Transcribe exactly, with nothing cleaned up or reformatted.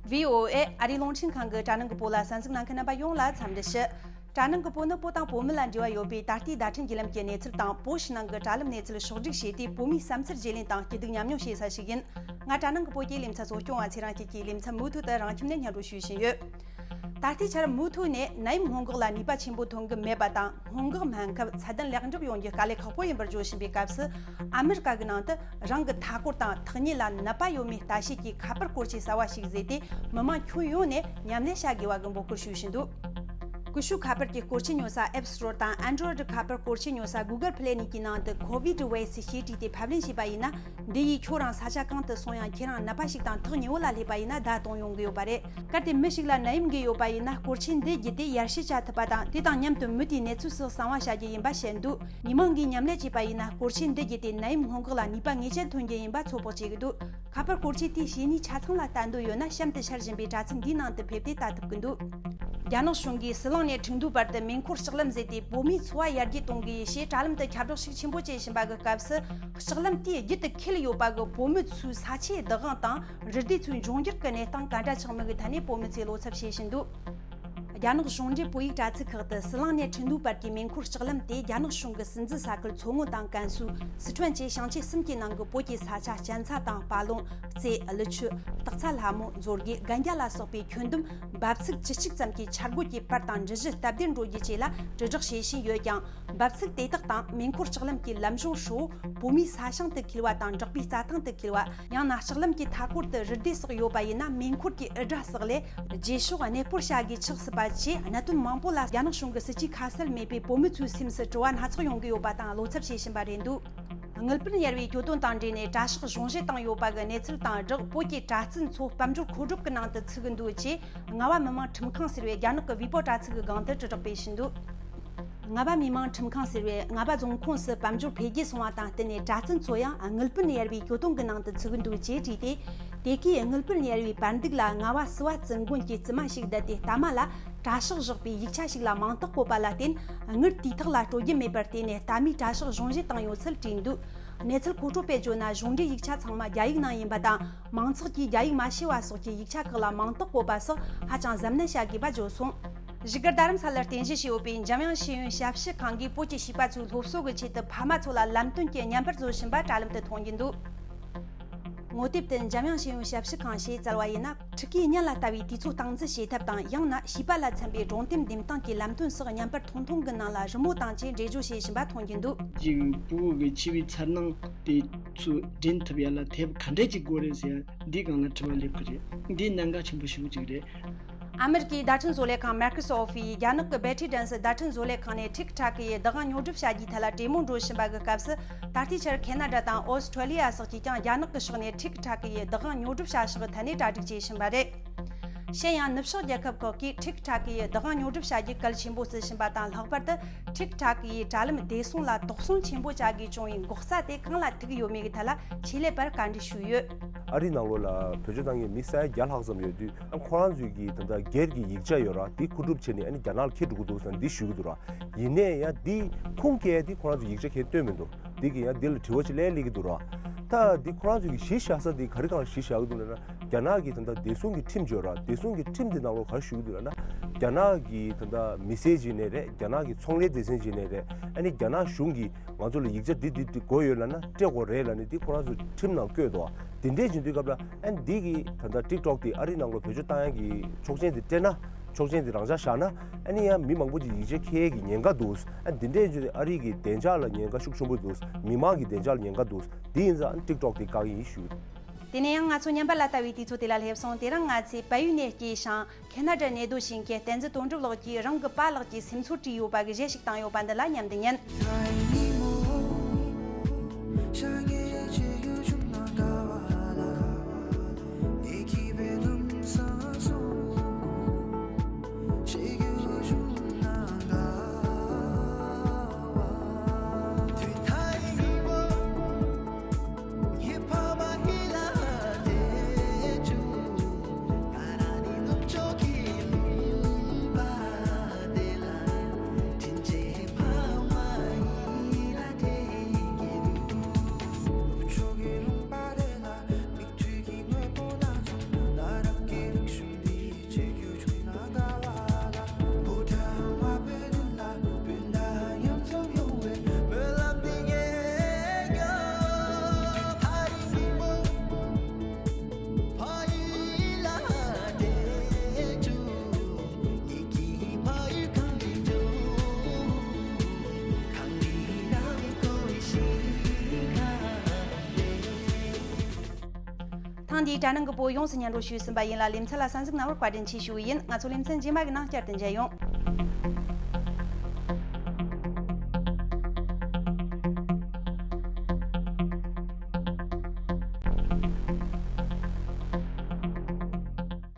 བྷི་ཨོ་ཨེ་ཨ་རིའི་རླུང་འཕྲིན་ཁང་གི་དྲ་ནང་གི་བོད་ལ་གསན་གཟིགས་གནང་མཁན་རྣམ་པ་ཡོངས་ལ་འཚམས་འདྲི་ཞུ། དྲ་ནང་གི་བོད་ནི་བོད་དང་བོད་མི་ལ་འབྲེལ་བ་ཡོད་པའི་ད་ལྟའི་བརྡ་འཕྲིན་བརྒྱུད་ལམ་གྱི་གནས་ཚུལ་དང་། བོད་ཕྱི་ནང་གི་དྲ་ལམ་གནས་ཚུལ་ཕྱོགས་བསྒྲིགས་བྱས་ཏེ། བོད་མིའི་བསམ་ཚུལ་བརྗེ་ལེན་དང་སྐྱིད་སྡུག་མཉམ་མྱོང་བྱེད་ས་ཞིག་ཡིན། ང་དྲ་ནང་གི་བོད་ཀྱི་ལེ་ཚན་གཙོ་སྐྱོང་བ་ཚེ་རིང་སྐྱིད་ཀྱིས་ལེ་ཚན་མུ་མཐུད་དུ་རང་ཁྱིམ་ནས་སྙན་སྒྲོན་ཞུ་བཞིན་ཡོད། ད་ལྟའི་ཆར་མུ་མཐུད་ནས་ནད་ཡམས་སྔོན་འགོག་ལ་ནུས་པ་ཆེན་པོ་ཐོན་གྱི་མེད་པ་དང་། སྔོན་འགོག་སྨན་ཁབ་ཚད་ལྡན་ལེགས་འགྲུབ་ཡོང་རྒྱུ་དཀའ་ལས་ཁག་པོ་ཡིན་པར་བརྗོད་བཞིན་པའི་སྐབས་སུ། ཨ་མི་རི་ཀ་གི་ནང་དུ་རང་གི་མཐའ་སྐོར་དང་ཐག་ཉེ་ལ་ནད་པ་ཡོད་མེད་ལྟ་བྱེད་ཀྱི་ཁ་པར་སྐོར་ཆས་གསར་བ་ཞིག་བཟོས་ཏེ། མི་མང་ཁྱོན་ཡོངས་ནས་མཉམ་ལས་བྱ་དགོས་པ་གི་འབོད་སྐུལ་ཞུས་བཞིན་འདུག་ཀུ་ཤུ་ཁ་པར་གྱི་སྐོར་ཆས་ཉོ་ས་App Store དང་Android ཁ་པར་སྐོར་ཆས་ཉོ་ས་Google Play གཉིས་ཀྱི་ནང་དུ་COVID Waste ཞེས་བྲིས་ཏེ་ཕབ་ལེན་བྱས་པ་ཡིན་ན། འདི་ཡིས་ཁྱོད་རང་ས་ཆ་གང་དུ་སོང་ཡང་། ཁྱེད་རང་ནད་པ་ཞིག་དང་ཐག་ཉེ་བོ་ལ་སླེབས་པ་ཡིན་ན་བརྡ་གཏོང་ཡོང་གི་ཡོད་པ་རེད། གལ་ཏེ་མི་ཞིག་ལ་ནད་ཡམས་འགོས་ཡོད་པ་ཡིན་ན། སྐོར་ཆས་འདི་བརྒྱུད་དེ་ཡར་ཞུ་བྱ་ཐུབ་པ་དང་། དེ་དང་མཉམ་དུ་མི་དེའི་གནས་ཚུལ་སོགས་གསང་བ་བྱ་རྒྱུ་ཡིན་པ་བཤད་འདུག་མི་མང་གིས་མཉམ་ལས་བྱས་པ་ཡིན་ན། སྐོར་ཆས་འདི་བརྒྱུད་དེ་ནད་ཡམས་སྔོན་འགོག་ལ་ནུས་པ་ངེས་ཅན་ཐོན་རྒྱུ་ཡིན་པ་ཚོད་དཔག་བྱེད་ཀྱི་འདུག་ཁ་པར་སྐོར་ཆས་དེའི་བྱས་ཉེས་ཆ་ཚང་ལ་ལྟ་འདོད་ཡོད་ན། གཤམ་དུ་འཆར་བཞིན་པའི་དྲ་ཚིགས་འདིའི་ནང་དུ་ཕེབས་ཏེ་ལྟ་ཐུབ་ཀྱི་འདུག་རྒྱ་ནག་གཞུང་གིས་ཟི་ལིང་ནས་ཁྲིན་ཏུའུ་བར་དུ་མེ་འཁོར་ལྕགས་ལམ་བཟོས་ཏེ། བོད་མིའི་འཚོ་བ་ཡར་རྒྱས་གཏོང་གི་ཡོད་ཞེས་དྲ་ལམ་དུ་ཁྱབ་བསྒྲགས་ཤུགས་ཆེན་པོ་བྱེད་བཞིན་པ་གི་སྐབས་སུ། ལྕགས་ལམ་དེའི་རྒྱུད་དུ་འཁེལ་ཡོད་པ་གི་བོད་མི་ཚོའི་ས་ཆའི་བདག་དབང་དང་། རུ་སྡེ་ཚོའི་འབྱུང་འགྱུར་གྱི་གནས་སྟངས་ག་འདྲ་ཆགས་མིན་གྱི་ཐད་ནས་བོད་མི་ཚོས་བློ་འཚབ་བྱེད་བཞིན་འདུག་རྒྱ་ནག་གཞུང་འབྲེལ་བོད་ཡིག་དྲ་ཚིགས་ཁག་ཏུ། ཟི་ལིང་ནས་ཁྲིན་ཏུའུ་བར་གྱི་མེ་འཁོར་ལྕགས་ལམ་དེ་རྒྱ་ནག་གཞུང་གི་སྲིད་འཛིན་ས་ཁུལ་མཚོ་སྔོན་དང་ཀན་སུའུ། སི་ཁྲོན་བཅས་ཞིང་ཆེན་གསུམ་གྱི་ནང་གི་བོད་ཀྱི་ས་ཆ་ཅན་ཚ་དང་སྤ་ལོང་། རྩེ། ཀླུ་ཆུ། སྟག་ཚང་ལྷ་མོ། མཛོད་དགེ། སྒང་རྒྱ་ལ་སོགས་པའི་ཁྱོན་བསྡོམས་འབབ་ཚིགས་བཅུ་གཅིག་ཙམ་གྱི་འཆར་འགོད་ཀྱི་པར་དང་འགྲུལ་བཞུད་སྟབས་བདེར་འགྲོ་རྒྱུ་བཅས་ལ་དྲིལ་བསྒྲགས་བྱེད་བཞིན་ཡོད་ཀྱང་། འབབ་ཚིགས་དེ་དག་དང་མེ་འཁོར་ལྕགས་ལམ་གྱི་ལམ་གཞུང་ཧྲིལ་བོ་བོད་མིའི་ས་ཞིང་དུ་འཁེལ་བ་དང་། འབྲོག་པའི་རྩྭ་ཐང་དུ་འཁེལ་བ། ཡང་ན་ལྕགས་ལམ་གྱི་མཐའ་སྐོར་དུ་རུ་སྡེ་སོགས་ཡོད་པ་ཡིན་ན། མེ་འཁོར་གྱི་འུར་སྒྲ་སོགས་ལས་རྗེས་ཕྱོགས་གནས་སྤོར་བྱ་དགོས་ཆགས་སྲིད་པ་བཅས། གནད་དོན་མང་པོ་ལ་རྒྱ་ནག་གཞུང་གི་སྲིད་ཇུས་ཁ་གསལ་མེད་པས། བོད་མི་ཚོའི་སེམས་སུ་དྲི་བ་སྣ་ཚོགས་ཡོང་གི་ཡོད་པ་དང་། བློ་འཚབ་བྱེད་བཞིན་པ་རེད་འདུག་དངུལ་བུན་གཡར་བའི་གྱོད་དོན་དང་འབྲེལ་ནས་གྲྭ་ཤག་གཞུང་བཞེས་བཏང་ཡོད་པ་གི་གནས་ཚུལ་དང་སྦྲགས། བོད་ཀྱི་གྲྭ་བཙུན་ཚོ་དཔལ་འབྱོར་མཁོ་སྒྲུབ་ཀྱི་ནང་དུ་ཚུད་ཀྱི་འདུག་ཅེས། རྔ་བ་མི་དམངས་ཁྲིམས་ཁང་ཟེར་བའི་རྒྱ་ནག་གི་བྷི་པོ་དྲ་ཚིགས་ཀྱི་སྒང་དུ་དྲིལ་བསྒྲགས་སྤེལ་བཞིན་འདུག་རྔ་བ་མི་དམངས་ཁྲིམས་ཁང་ཟེར་བས། རྔ་བ་རྫོང་ཁོངས་སུ་དཔལ་འབྱོར་འཕེལ་རྒྱས་སོང་བ་དང་བསྟུན་ནས། གྲྭ་བཙུན་ཚོ་ཡང་དངུལ་བུན་གཡར་བའི་གྱོད་དོན་གྱི་ནང་དུ་ཚུད་ཀྱི་འདུག་ཅེས་བྲིས་ཏེ། དེ་གའི་དངུལ་བུན་གཡར་བའི་པར་འདུག་ལ། རྔ་བ་བསུ་བ་བཙུན་དགོན་གྱི་བཙུན་མ་ཞིག་བསྡད་དེ། ལྟ་མ་ལ་གྲྭ་ཤག་བཞག་པའི་ཡིག་ཆ་ཞིག་ལ་མིང་རྟགས་བཀོད་པ་ལ་བརྟེན། དངུལ་དུས་ཐོག་ལ་སྤྲོད་རྒྱུ་མེད་པར་བརྟེན་ནས། ལྟ་མིས་གྲྭ་ཤག་གཞུང་བཞེས་བཏང་ཡོད་ཚུལ་བྲིས་འདུག་གནས་ཚུལ་མཁོ་སྤྲོད་པས་བརྗོད་ན། གཞུང་འབྲེལ་ཡིག་ཆ་ཚང་མ་རྒྱ་ཡིག་ནང་ཡིན་པ་དང་། མང་ཚོགས་ཀྱིས་རྒྱ་ཡིག་མ་ཤེས་པ་སོགས་ཀྱིས་ཡིག་ཆ་ཁག་ལ་མིང་རྟགས་བཀོད་པ་སོགས་ཧ་ཅང་གཟབ་ནན་བྱ་དགོས་པ་བརྗོད་སོང་། བཞུགས་སྒར་རྡ་རམ་ས་ལར་རྟེན་གཞི་བྱས་ཡོད་པའི་འཇམ་དབྱངས་ཤེས་ཡོན་ཞབས་ཞུ་ཁང་གིས་བོད་ཀྱི་བྱིས་པ་ཚོའི་སློབ་གསོ་གི་ཆེད་དུ་ཕ་མ་ཚོ་ལ་ལམ་སྟོན་གྱི་བརྙན་པར་བཟོ་བཞིན་པ་དྲ་ལམ་དུ་མཐོང་རྒྱུ་འདུག་ངོ་དེབ་དེ་འཇམ་དབྱངས་ཤེས་ཡོན་ཞབས་ཞུ་ཁང་ཞེས་བཙལ་བ་ཡིན་ན། ཕྲུ་གུའི་གཉེན་ལ་ལྟ་བའི་དུས་ཚོད་སྟངས་འཛིན་བྱེད་ཐབས་དང་། ཡང་ན་བྱིས་པ་ལ་འཚམ་པའི་སྒྲུང་དེབ་འདེམས་སྟངས་ཀྱི་ལམ་སྟོན་སོགས་བརྙན་པར་ཐུང་ཐུང་གི་ནང་ལ་རི་མོ་དང་བཅས་འགྲེལ་བརྗོད་བྱེད་བཞིན་པ་མཐོང་རྒྱུ་འདུག་ཅིང་། ཕྲུ་གུ་གི་འཆི་བའི་འཚར་སྣང་དེ་ཚོ་འདྲེན་ཐུབ་ཡ་ལ་དེབ་ག་འདྲས་ཅིག་དགོས་རེད་ཟེར་ཡ་འདིའི་སྒང་ལ་དྲི་བ་སླེབས་ཀྱི་རེད། འདི་གནད་འགག་ཆེན་པོ་ཞེ་པོ་ཅིག་རེད། ཨ་མེ་རི་ཀའི་བརྡ་འཕྲིན་བཟོ་ལས་ཁང་Microsoft ཡིས་རྒྱ་ནག་གི་Betty Dance བརྡ་འཕྲིན་བཟོ་ལས་ཁང་ནས་TikTok ཡི་བདག་དབང་ཉོ་སྒྲུབ་བྱ་རྒྱུའི་ཐད་ལ་གྲོས་མོལ་འགྲོ་བཞིན་པ་གི་སྐབས་སུ། ད་ལྟའི་ཆར་ཁེ་ན་ཌ་དང་ཨོ་སི་ཁྲུ་ལི་ཡ་སོགས་ཀྱིས་ཀྱང་རྒྱ་ནག་གི་ཕྱོགས་ནས་TikTok ཡི་བདག་དབང་ཉོ་སྒྲུབ་བྱ་ཕྱོགས་ཀྱི་ཐད་ནས་གྲ་སྒྲིག་བྱེད་བཞིན་པ་རེད། གཞན་ཡང་ནུབ་ཕྱོགས་རྒྱལ་ཁབ་ཁག་གིས་TikTok ཡི་བདག་དབང་ཉོ་སྒྲུབ་བྱ་རྒྱུ་གལ་ཆེན་པོ་བརྩི་བཞིན་པ་དང་། ལྷག་པར་དུ་TikTok ཡི་དྲ་ལམ་བདེ་སྲུང་ལ་དོགས་ཟོན་ཆེན་པོ་བྱ་དགོས་བྱུང་བའི་འགོག་རྩ་དེ་གང་ལ་ཐུག་ཡོད་མེད་ཀྱི་ཐད་ལ་ཆེད་ལས་པར་བཀའ་འདྲི་ཞུས་ཡོད། ཨ་རིའི་ནང་ལོགས་ལ་བེད་སྤྱོད་བཏང་མཁན་མི་ས་ཡ་བརྒྱ་ལྷག་ཙམ་ཡོད་དུས། ཨ་ཁོ་རང་ཚོའི་གི་ད་ལྟ་སྒེར་གྱི་ཡིག་ཆ་ཡོད་ར། དེ་མཁོ་སྒྲུབ་བྱས་ནས་ཨ་ནི་རྒྱ་ནག་ལ་འཁྱེར་འགྲོ་གི་འདུག་ཟེར་ནས་འདི་ཞུ་གི་འདུག་ར། ཡིན་ནའི་ཡང་འདི་ཁུངས་སྐྱེལ་དེ་ཁོ་རང་ཚོ་ཡིག་ཆ་གས་སྟོན་མི་འདུག་འདི་གི་ཡང་འདི་ལ་དྲི་བ་ཅིག་ལས་སླེབས་ཀྱི་འདུག་ར། ད་འདི་ཁོ་རང་ཚོ་གི་གཞི་བཞག་ས་འདི་ག་རེ་སྒང་ལ་གཞི་བཞག་གི་འདུག་ལབ་ན། རྒྱ་ནག་གི་ད་ལྟ་བདེ་སྲུང་གི་ཁྲིམས་ཡོད་ར། བདེ་སྲུང་གི་ཁྲིམས་འདི་ནང་ལོགས་ག་རེ་ཞུ་གི་འདུག་ལབ་ན། རྒྱ་ནག་གི་ད་ལྟ་མི་སེར་ཅིག་ནས་རེད། རྒྱ་ནག་གི་ཚོང་ལས་སྡེ་ཚན་ཅིག་ནས་རེད། ཨ་ནི་རྒྱ་ནག་གཞུང་གིས་ང་ཚོ་ལ་ཡིག་ཆ་འདི་འདི་འདི་དགོས་ཡོད་ལབ་ན་སྤྲད་དགོས་རེད་ལབ་ནས་འདི་ཁོ་རང་ཚོ་ཁྲིམས་ནང་བཀོད་འདུག་དེ་འདྲས་བྱེད་དུས་སྐབས་ལ་ཨ་ནི་འདི་གི་ད་ལྟ་TikTok དེ་ཨ་རིའི་ནང་ལོགས་བེད་སྤྱོད་བཏང་ཡག་གི་ཆོག་མཆན་དེ་སྤྲད་ན། ཆོག་མཆན་དེ་རང་འཇགས་བཞག་ན། ཨ་ནི་ཡང་མི་མང་པོ་ཅིག་ཡིག་ཆ་འཁྱེར་ཡག་གི་ཉེན་ཁ་འདུག་ཨ་འདི་འདྲས་བྱེད་དུས་ཨ་རི་གི་བདེ་འཇགས་ལ་ཉེན་ཁ་ཤུགས་ཆེན་པོ་འདུག་མི་མང་གི་བདེ་འཇགས་ལ་ཉེན་ཁ་འདུག་དེ་ཡིན་ཙང་ཨ་ནི་TikTok དེ་བཀག་གི་ཡིན་ཞུ། དེ་ནས་ཡང་ང་ཚོ་ཉམས་པ་ལ་ལྟ་བའི་དུས་ཚོད་དེ་ལ་སླེབས་སོང་། དེ་རིང་ང་ཚོས་བལ་ཡུལ་ནས་སྐྱེས་ཤིང་། ཁེ་ན་ཌར་གནས་སྡོད་བྱེད་མཁན་བསྟན་འཛིན་དོན་གྲུབ་ལགས་ཀྱིས་རང་གི་པཱ་ལགས་ཀྱི་སེམས་ཚོར་བྲིས་ཡོད་པ་གི་གཞས་ཤིག་བཏང་ཡོད་པ་འདི་ལ་མཉམ་དུ་ཉན། འདིའི་དྲ་སྣང་གི་བོད་ཡོངས་སུ་སྙན་སྒྲོན་ཞུས་ཟིན་པ་ཡིན་ལ། ལེ་ཚན་ལ་གསན་གཟིགས་གནང་བར་བཀའ་དྲིན་ཆེ་ཞུ་བ་ཡིན། ང་ཚོ་ལེ་ཚན་རྗེས་མ་གི་ནང་བསྐྱར་དུ་མཇལ་ཡོང་།